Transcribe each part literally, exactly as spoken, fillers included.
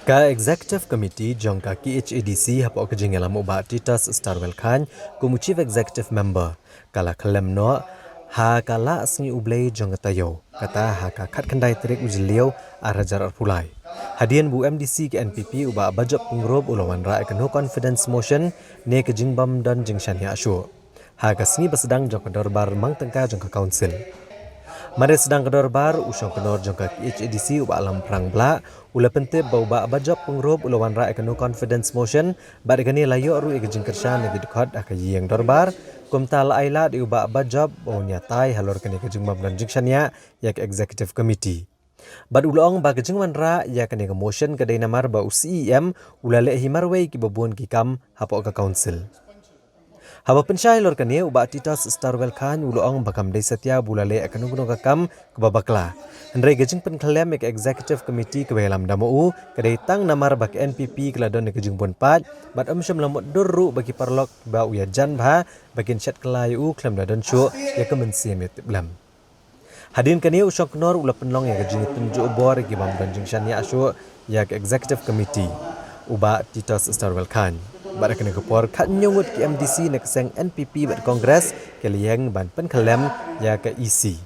Ka Executive Committee jong ka K H A D C hapoh ka jingïalam u Bah Titus Starwell Chyne kum u Chief Executive Member ka la khyllem noh ha ka Lah Sngi U Blei jong ka taïew, kata ha ka khatkhyndai tarik u Jylliew ar hajar arphew lai. Hadien ba u M D C ka N P P u Bah Bajop Pyngrope u la wanrah ïa ka No Confidence Motion ne ka jingbym don jingshaniah shuh ha ka sngi ba sdang jong ka dorbar mang tyngka jong ka Council. Mar sdang ka dorbar, u shongknor jong ka K H A D C u Bah Lamphrang Blah u la pyntip ba u Bah Bajop Pyngrope u la wanrah ïa ka No Confidence Motion, bad ïa kane la ïoh ruh ïa ka jingkyrshan na ki dkhot ha ka ïing dorbar. Kumta la ai lad ïa u Bah Bajop ba un ïatai halor kane ka jingbym don jingshaniah ïa ka Executive Committee. Bad u la ong ba ka jingwanrah ïa kane ka motion ka dei namar ba u C E M u la leh hi marwei kiba bun ki kam hapoh ka Council. Haba pynshai halor kane, u Bah Titus Starwell Chyne u la ong ba kam dei satia ba u la leh ïa kano kano ka kam kaba bakla. Hynrei ka jingpynkhyllem ïa ka Executive Committee kaba ïalam da ma u ka dei tang namar ba ka N P P ka la don ïa ka jingbun paid, bad ym shym la mutdur ruh ba ki paralok ba u ïajan bha ba kin shet kylla ïa u khlem da don shuh ïa ka mynsiem ïatiplem. Hadien kane, u shongknor u la pynlong ïa ka jingtynjuh bor ïa ki bym don jingshaniah shuh ïa ka Executive Committee, u Bah Titus Starwell Chyne. Bad ha kane ka por, khathynñiew ngut ki M D C na ka seng N P P bad Congress ki la ïeng ban pynkhyllem ïa ka E C.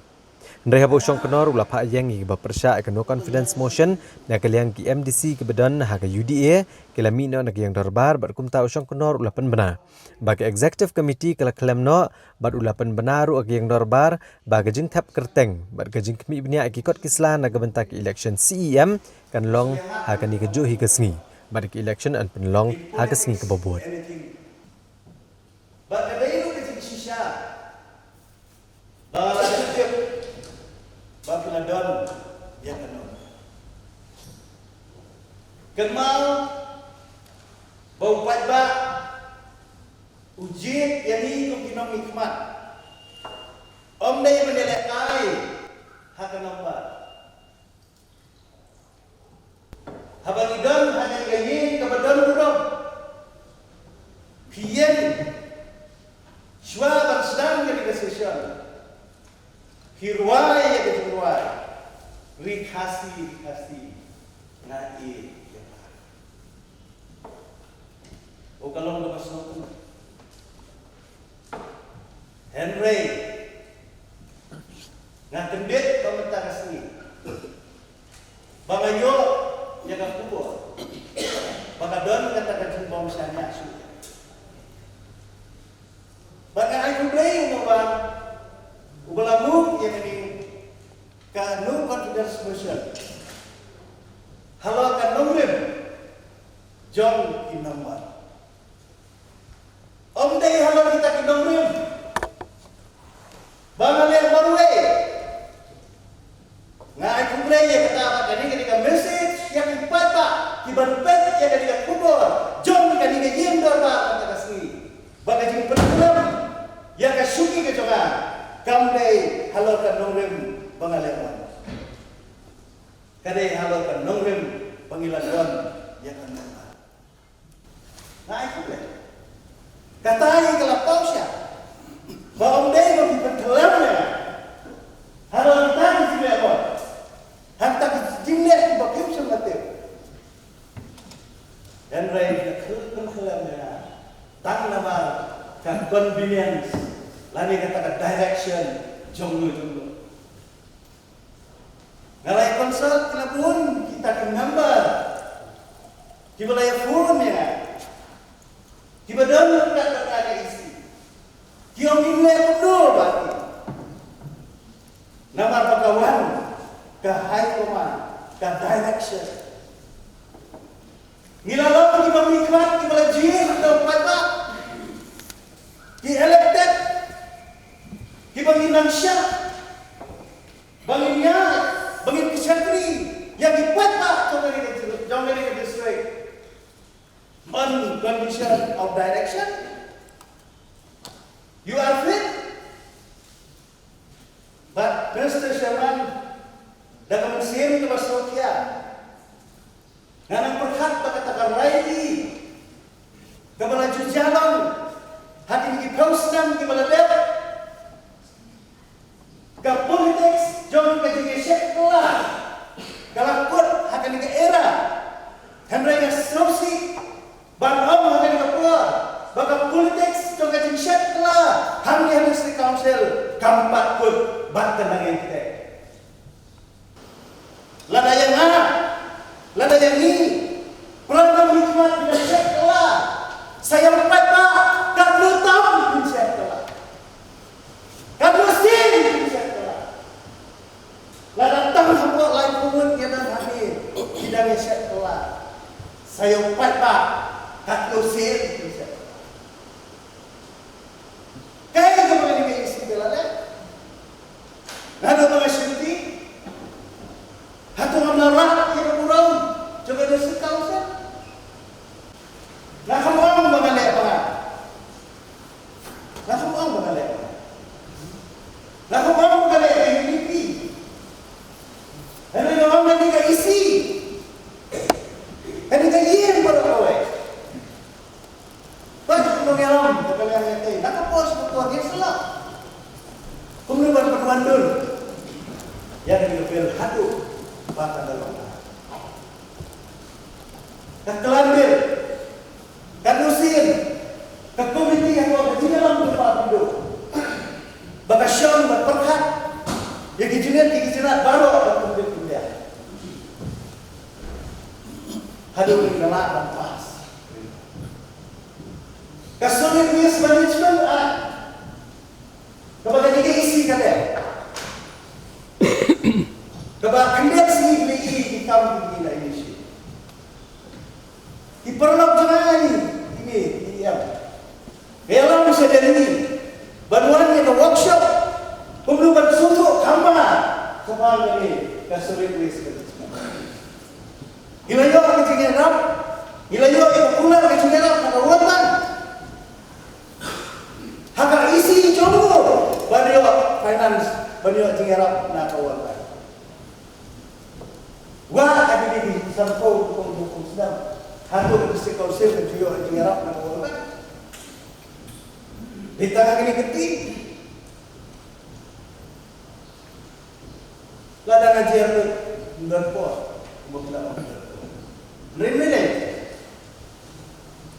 Hynrei haba u shongknor u la phah ïeng ïa kiba pyrshah ïa ka No Confidence Motion na ka liang ki M D C kiba don ha ka U D A, ki la mih noh na ka ïing dorbar, bad kumta u shongknor u la pynbna ba ka Executive Committee ka la khyllem noh, bad u la pynbna ruh ha ka ïing dorbar ba ka jingthep kyrteng bad ka jingkhmih bniah ïa ki kot ki sla na ka bynta ka election C E M kan long ha kane kajuh hi ka sngi, bad ka election yn pynlong ha ka sngi kaba bud. Ba ka dei ruh ka jingshisha ba la tip ba ka la don ïa ka no. Kynmaw ba u paidbah u jied ïa ngi kum ki nongmihkhmat. Ym dei ban ïalehkai ha ka nombar. Haba ngi don ha kane ka ïing kaba don burom, phi ïeng shuwa ban sdang kane ka session, phi rwai ïa ka jingrwai Ri Khasi, Ri Khasi, nga ïeit ïa pha. O, ka long kaba sngewthuh. Hynrei nga kyndit ba mynta ka sngi ba nga ïoh ïa ka khubor ba ka don kata ka jingbym shaniah shuh. Ba nga ai khublei ïa u Bah uba la move ïa kane ka No Confidence Motion halor ka nongrim jong ki nombar. Ym dei halor kita ki nongrim ba nga leh marwei. Nga ai khublei ïa kata ba kane ka dei ka message ïa ki paidbah kiban peit ïa kane ka khubor jong kane ka ïing dorbar mynta ka sngi, ba ka jingpynkhlem ïa ka shuki ka jong nga kam dei halor ka nongrim ba nga leh mon. Ka dei halor ka nongrim ba ngi la don ïa ka nongrim. Nga ai khublei. Kata hi ka la paw sha ba ym dei ba phi pynkhlem ïa nga halor kita ki jingleh bor, ha kita ki jingleh kiba phim shym la tip. Hynrei phi la pynkhlem ïa nga tang namar ka convenience lane kata ka direction jong no jong no. Nga la ïa consult ki la bun kita ki member kiba la ïa phone ïa nga, kiba don ryngkat bad nga ka E C. Ki ong ngin leh kumno bad ki, namar ba ka wan ka high command, ka direction. Ngi la long kiba mihkhmat, kiba la jied da u paidbah, ki elected, kiba ngi nang shah ba ngin ïaid, ba ngin kynshakri ïa ki paidbah jong kane ka, jong kane ka district on condition of direction. You are fit. But Mister Chairman, da ka mynsiem kaba sngewkhia, nga nang pyrkhat ba kata ka rally kaba la ju ïalam ha kine ki phew snem kiba la dep, ka politics jong ka jingïashet kylla ka la kut ha kane ka era. Council kam pat kut bad ka nang ïa kata. Lada ïa nga, lada ïa ngi, para nongmihkhmat ki dang shet kylla, sa ïa peit ba katno tam kin shet kylla, katno sien kin shet kylla. Lada tang hapoh laiphew ngut ïa nang hangne ki dang ïa shet kylla, sa ïa peit ba katno sien kin shet kylla. Kaei kaba ngi ïohi ba la leh? Naduh ba nga shim kti, hato ngam la rah ïa ka burom jong ka District Council? Nga khlem ong ba nga leh ba nga, nga khlem ong ba nga leh ba nga, nga khlem ong ba nga leh ba nga leh ba nga. Hynrei nga ong ba nga leh ka E C, nga leh ka ïing baroh kawei. Bad kumno ngi ïalam da ka liang ïa ka, na ka por sha ka por ïa sala. Kumno ban pynwan dun ïa ka bill haduh ba kan da long. Ka klan bill, ka nusin, ka komiti ha ka jingïalam ka pa bill, ba ka shong ban pyrkhat ïa ki jingïaid ki jingïaid baroh ka komiti India. Haduh ka la ban pass. Ka Solid Waste Management Act, kaba ka D K E C ka leh, kaba khyndiat sngi ki la ïohi ki kam ki la initiate. Ki paralok jong nga, kine ki em, ka ïalam sha Delhi ban wan ïa ka workshop kumno ban sngewthuh kham bha shaphang kane ka Solid Waste Management. Ngi la ïoh ka jingïarap, ngi la ïoh ïa ka kular ka jingïarap na ka World Bank ha ka E C jong u ban ïoh finance, ban ïoh jingïarap na ka World Bank. Wat la ka dei ki sanphew kum kum snem hato ka District Council kan ju ïoh jingïarap na ka World Bank. Dei tang ha kine ki kti. Lada nga jer ynda por, kumba phi la ong. Rin rin.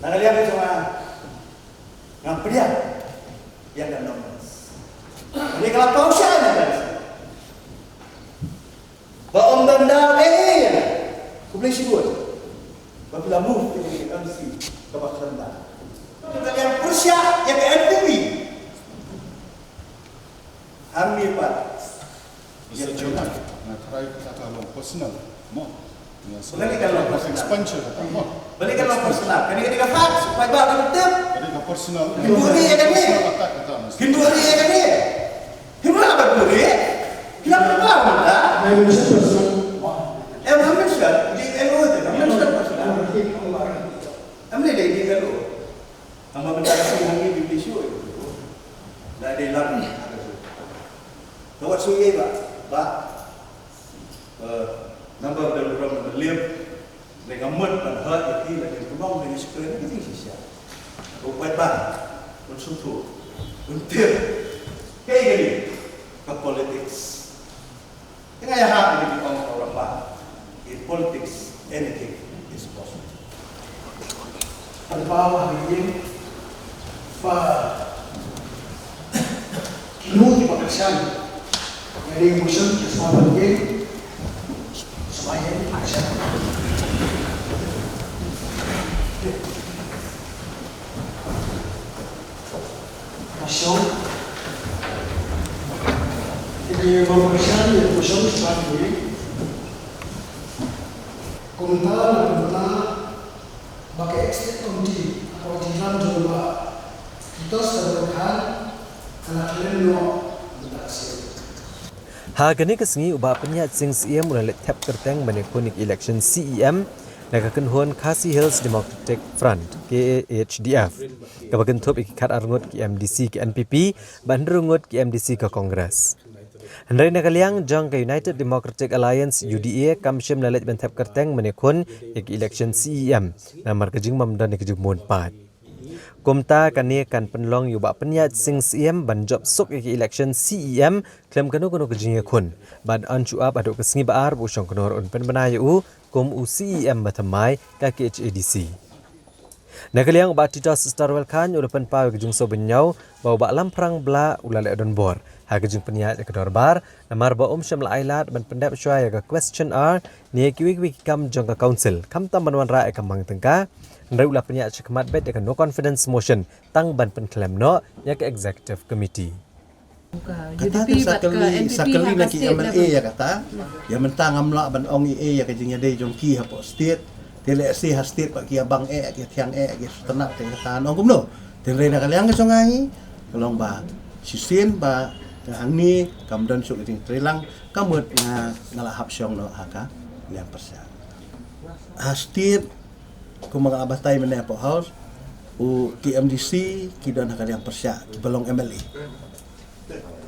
Na ka liang ka jong nga, nga pdiang ïa ka numbers. Kane ka la paw shai na ka. Ba ym don daw ei ei ïa nga. Khublei shibun ba phi la move ïa ka M C kaba khlem daw. Ka liang pyrshah ïa ka N P P. Hangne pat. Mister Chairman, nga tharai kata ka long personal mo. Balei ka long personal? Expenditure kata mo. Balei ka long personal? Kane ka dei ka fact, paidbah ka tip. Kane ka personal. Kin buhrieh ïa kane. Personal attack kata, Mister Kin buhrieh ïa kane. Hynrei ba buhrieh, ki la pynpaw mynta. Em, mention personal. Em, mention, di L O te, mention personal. Em, ne dei di L O. Haba mynta ka sngi hangne ki issue. La dei lam. Ka wat shu ïa ba, ba, eh, number of the program number live. Lei nga mut ban hurt ïa ki, lei nga mut ban ïa shakri ïa ki jingshisha. Ko paidbah, un sngewthuh, un tip. Kaei kane ka politics. Te nga ïahap ïa ki ong ka orang bah, in politics anything is possible. Paidbah ha ïing, ba ki mut ba ka shan. Ïa dei motion ki sngewbha ban ïeng. Sngewbha ïeng ba ka shan. Motion. Ïa dei ba ka shan ïa motion sngewbha ban ïeng. Kumta na kumta ba ka executive committee ha ka jingïalam jong u Bah Kitosdorkar ka la khlem noh mynta ka sien. Ha kane ka sngi u Bah Pynïaid Sing Syiem u la leit thep kyrteng ban ïakhun ïa ka election C E M na ka kynhun Khasi Hills Democratic Front, K H D F, kaba kynthup ïa ki khatar ngut ki M D C ka N P P bad hynriew ngut ki M D C ka Congress. Hynrei na ka liang jong ka United Democratic Alliance, U D A, kam shym la leit ban thep kyrteng ban ïakhun ïa ka election C E M namar ka jingbym don ïa ka jingmut paid. Kumta kane kan pynlong ïa u Bah Pynïaid Sing Syiem ban jop suk ïa ka election C E M khlem kano kano ka jingïakhun, bad yn shu ap haduh ka sngi ba ar ba u Shongknor un pynbna ïa u kum u C E M ba thymmai ka K H A D C. Na ka liang u Bah Titos Starwell Chyne u la pynpaw ïa ka jingsngewbha ba u Bah Lamphrang Blah u la leh donbor ha ka jingpynïaid ïa ka dorbar, namar ba um shym la ailad ban pyndep shuwa ïa ka question hour ne ïa kiwei kiwei ki kam jong ka council, khamtam ban wanrah ïa ka mang tyngka. Hynrei u la pynïaid shakhmat beit ïa ka no confidence motion tang ban pynkhlem noh ïa ka executive committee. Kata te sa kylli, sa kylli na ki M L A ïa kata. Ïa mynta ngam lah ban ong ei ei ïa ka jingïadei jong ki hapoh state. Te lehse ha state pat ki ïa bang eh, ki ïa thiang eh, ki ïa sngewtynnat, te kata ngan ong kumno? Te hynrei na ka liang ka jong nga hi, ka long ba shisien ba hangne kam don shuh ka jingtreilang, ka mut nga, nga la hap shong noh ha ka liang pyrshah. Ha state, kumba nga la batai mynne hapoh House, u, ki M D C ki don ha ka liang pyrshah, kiba long M L A.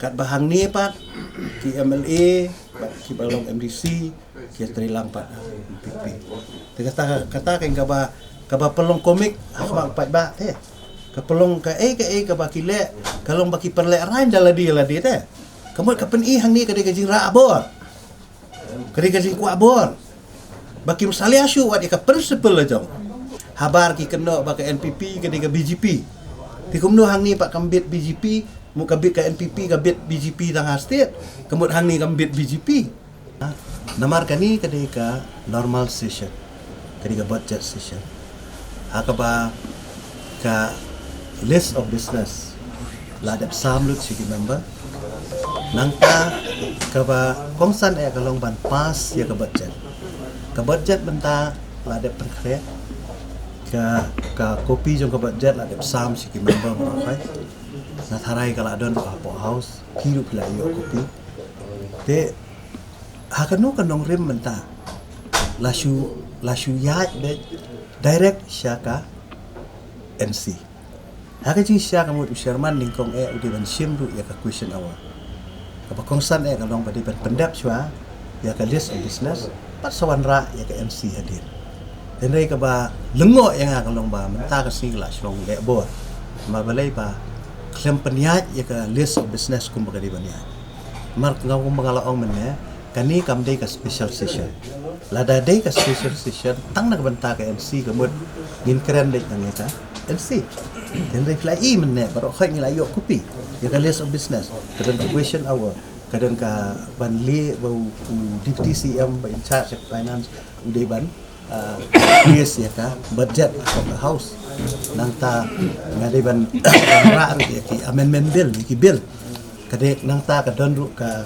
Katba hangne pat ki M L A bad kiba long M D C ki ïa treilang pat ha N P P. Te kata, kata keiñ kaba, kaba pynlong komik ha khmat u paidbah te. Ka pynlong kaei kaei kaba ki leh, ka long ba ki pynlehraiñ da lade lade te. Ka mut ka pyni hangne ka dei ka jingrah bor. Ka dei ka jingkwah bor. Ba kim salia shuh wat ïa ka principle la jong. Habar ki kynnoh ba ka N P P ka dei ka B J P. Te kumno hangne pat kam bit B J P, mut ka bit ka N P P, ka bit B J P tang ha state. Ka mut hangne kam bit B J P. Namar kane ka dei ka normal session. Ka dei ka budget session. Ha kaba ka list of business la dep sam lut sha ki member. Nangta kaba kongsan eh ka long ban pass ïa ka budget. Ka budget mynta la dep pynkhreh. Ka, ka copy jong ka budget la dep sam sha ki member baroh khoit. Nga tharai ka la don ruh hapoh House, ki ruh ki la ïoh copy. Te ha kano ka nongrim mynta la shu, la shu ïaid beit direct sha ka N C. Ha ka jingshisha ka mut u chairman nyngkong eh u dei ban shim ruh ïa ka question hour. Kaba kongsan eh ka long ba dei ban pyndep shuwa ïa ka list of business, pat sa wanrah ïa ka N C hadien. Hynrei kaba lyngngoh ïa nga ka long ba mynta ka sngi ka la shu long leh bor. Namar balei ba khlem pynïaid ïa ka list of business kumba ka dei ban ïaid. Namar nga, kumba nga la ong mynne, kane kam dei ka special session. Lada dei ka special session, tang na ka bynta ka N C ka mut ngin kren dei tang ïa ka N C. Hynrei phi la i mynne, baroh khoit ngi la ïoh copy ïa ka list of business. Ka don ka question hour, ka don ka ban leh ba u, u Deputy C M ba in charge of finance u dei ban, ah, pass ïa ka budget of the House. Nangta nga dei ban, ban rah ruh ïa ki amendment bill, ïa ki bill. Ka dei nangta ka don ruh ka,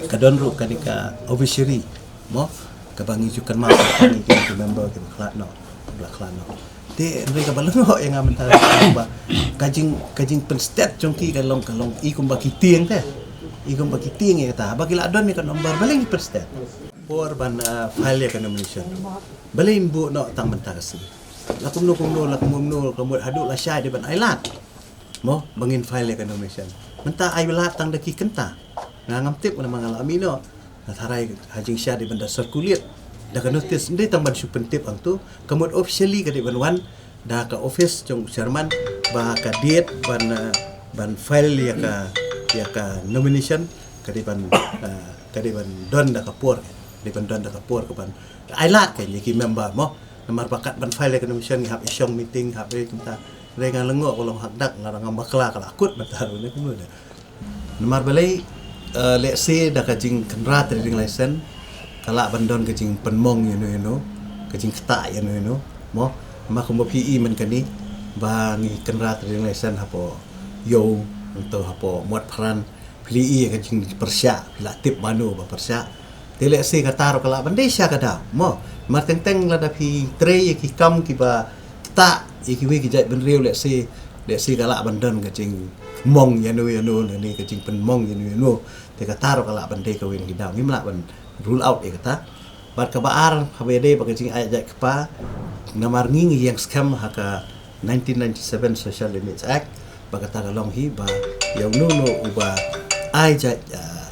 ka don ruh kane ka obituary, mo, kaba ngi ju kynmaw ïa ki, ki member kiba khlad noh, kiba khlad noh. Te hynrei kaba lyngngoh ïa nga mynta ba ka jing, ka jingpynstet jong ki ka long, ka long i kumba ki tieng te. I kumba ki tieng ïa kata. Ba ki la don ïa ka number, balei ngi pynstet? Por ban, ah, file ïa ka nomination. Balei ngin buh noh tang mynta ka sngi? La kumno kumno, la kumno kumno, ka mut haduh lashai dei ban ailad, mo, ba ngin file ïa ka nomination. Mynta ailad tang da ki kynta. Nga ngam tip namar nga la mih noh. Nga tharai ha jingshisha dei ban da circulate da ka notice, ym dei tang ban shu pyntip hangto. Ka mut officially ka dei ban wan da ka office jong u chairman ba ka date ban, ah, ban file ïa ka, ïa ka nomination ka dei ban, ah, ka dei ban don da ka por, ka dei ban don da ka por kaban ailad ka ïa ki member, mo. Namar ba kat ban file ïa ka nomination ngi hap ïa shong meeting, hap ïa kumta. Hynrei nga lyngngoh ka long hakdak, nga, ngam bakla ka la kut mynta ruh ne kumno ne. Namar balei, eh, lehse da ka jingkynrad trading license ka lah ban don ka jingpynmong ïano ïano, ka jingktah ïano ïano, mo. Namar kumba phi i mynta kane ba ngi kynrad trading license hapoh Ïew, nangta hapoh Mawphran, phi la i ka jingpyrshah, phi la tip mano ba pyrshah. Te lehse kata ruh ka lah ban dei sha ka daw, mo. Namar teng teng lada phi trei ïa ki kam kiba ktah ïa kiwei ki jaitbynriew, lehse, lehse ka lah ban don ka jingmong ïano ïano, ne ka jingpynmong ïano ïano. Te kata ruh ka lah ban dei kawei na ki daw, ngim lah ban rule out ïa kata. Bad kaba ar, haba ïadei bad ka jingaitjait kpa, namar ngi ngi ïeng skhem ha ka nineteen ninety-seven Social Image Act, ba kata ka long hi ba ïa uno uno uba ai jait, ah,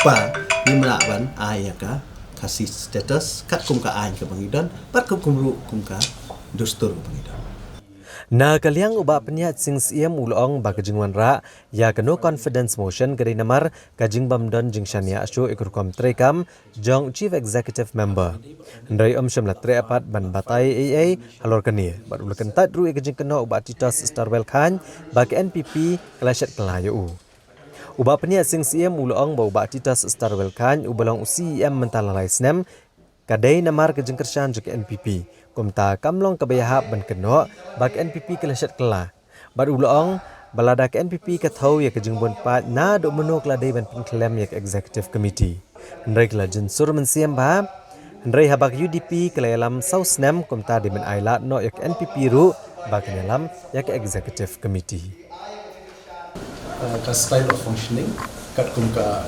kpa, ngim lah ban ai ïa ka Khasi status katkum ka aiñ kaba ngi don, bad katkum ruh kum ka dustur kaba ngi don. Na ka liang u Bah Pynïaid Sing Syiem u la ong ba ka jingwanrah ïa ka no confidence motion ka dei namar ka jingbym don jingshaniah shuh ïa ka rukom treikam jong u Chief Executive Member. Hynrei um shym la treh pat ban batai ei ei halor kane bad u la kyntait ruh ïa ka jingkynnoh u Bah Titos Starwell Chyne ba ka N P P ka la shet kylla ïa u. U Bah Pynïaid Sing Syiem u la ong ba u Bah Titos Starwell Chyne uba long u C E M mynta la lai snem ka dei namar ka jingkyrshan jong ka N P P. Kumta kam long kaba ïahap ban kynnoh ba ka N P P ka la shet kylla. Bad u la ong ba lada ka N P P ka thew ïa ka jingbun paid naduh mynno ka la dei ban pynkhlem ïa ka Executive Committee. Hynrei ka la jynsur mynsiem bha. Hynrei haba ka U D P ka la ïalam saw snem kumta dei ban ailad noh ïa ka N P P ruh ba kan ïalam ïa ka Executive Committee. Uh, ka style of functioning katkum ka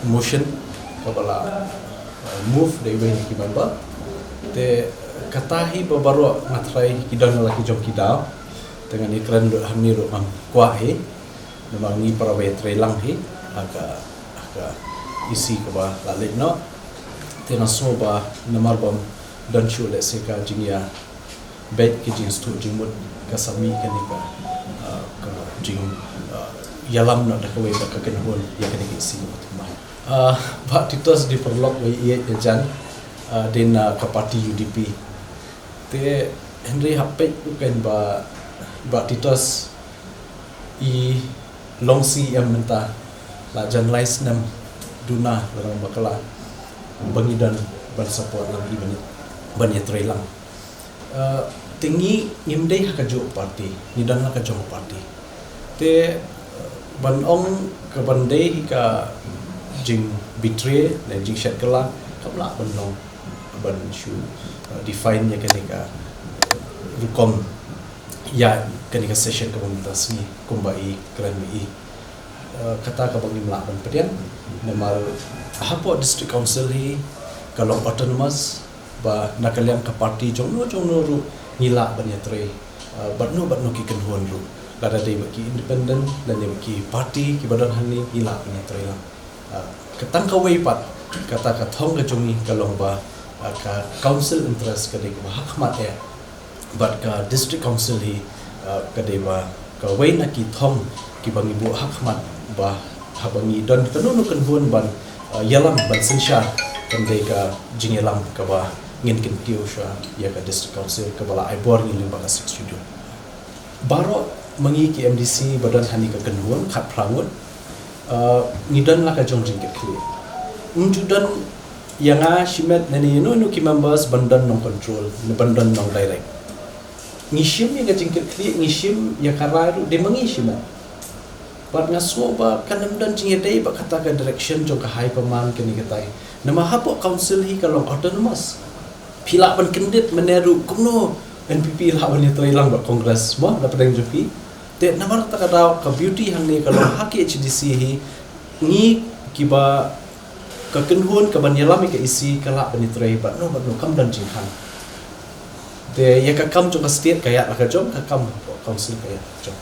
motion kaba la uh, move da iwei na ki member. Te kata hi ba baroh nga tharai ki don la ki jong ki daw. Te ngan ïakren lut hangne ruh ngam kwah hi. Namar ngi para ba ïatrei lang hi ha ka ha ka E C kaba la leit noh. Te nga sngew ba namar bym don shuh lehse ka jingïa beit ka jingstad jingmut ka sa mih kane ka uh, ka jing uh, ïalam noh da kawei bad ka kynhun ïa kane ka E C kaba thymmai. Uh, Bah Titos dei paralok ba ïeit ïajan uh, dei na ka party U D P. Te hynrei hapdeng ruh kan ba Bah Titos i long C E M mynta la jan lai snem duna la dang bakla ba ngi don ban support lang i ban ban ïatrei lang. Uh, te ngi ngim dei ha ka jong party, ngi don la ka jong party. Te uh, ban ong ka ban dei hi ka jing betray ne jing shet kylla kam lah ban long ban shu uh, define ïa kane ka rukom ïa kane ka session kaba mynta sngi kumba i kren i. Uh, kata kaba ngim lah ban pdiang namar hapoh district council hi ka long autonomous ba na ka liang ka party jong no jong no ruh ngi lah ban ïatrei uh, bad no bad no ki kynhun ruh lada dei ba ki independent lane ba ki party kiba don hangne ngi lah ban ïatrei lang. Uh, ka tang kawei pat kata ka thong ka jong ngi ka long ba uh, ka council interest ka dei kaba ha khmat eh bad ka district council hi uh, ka dei ba kawei na ki thong kiba ngi buh ha khmat ba haba ngi don kano kano kynhun ban uh, ïalam ban synshar kan dei ka jingïalam kaba ngin kyntiew sha ïa ka district council kaba la ai bor ngi lyngba ka Sixth Schedule. Baroh ma ngi ki M D C ba don hangne ka kynhun khatphra ngut uh, ngi don la ka jong jingkitkhlieh. Ym ju don ïa nga shimet ne ne ïa no ïa no ki members ban don nong control ne ban don nong direct. Ngi shim ïa ka jingkitkhlieh ngi shim ïa ka rai ruh dei ma ngi shimet. Bad nga sngew ba kan ym don jingïadei ba kata ka direction jong ka high command kane katai. Namar hapoh council hi ka long autonomous. Phi lah ban kyndit mynne ruh kumno N P P lah ban ïatrei lang bad Congress mo da pdeng jong phi. Te namar kata ka daw ka beauty hangne ka long ha ki H D C hi ngi kiba ka kynhun ka ban ïalam ïa ka E C ka lah ban ïatrei bad no bad no kam don jingkhang. Te ïa ka kam jong ka state ka ïa la ka jong ka kam council ka ïa la ka jong.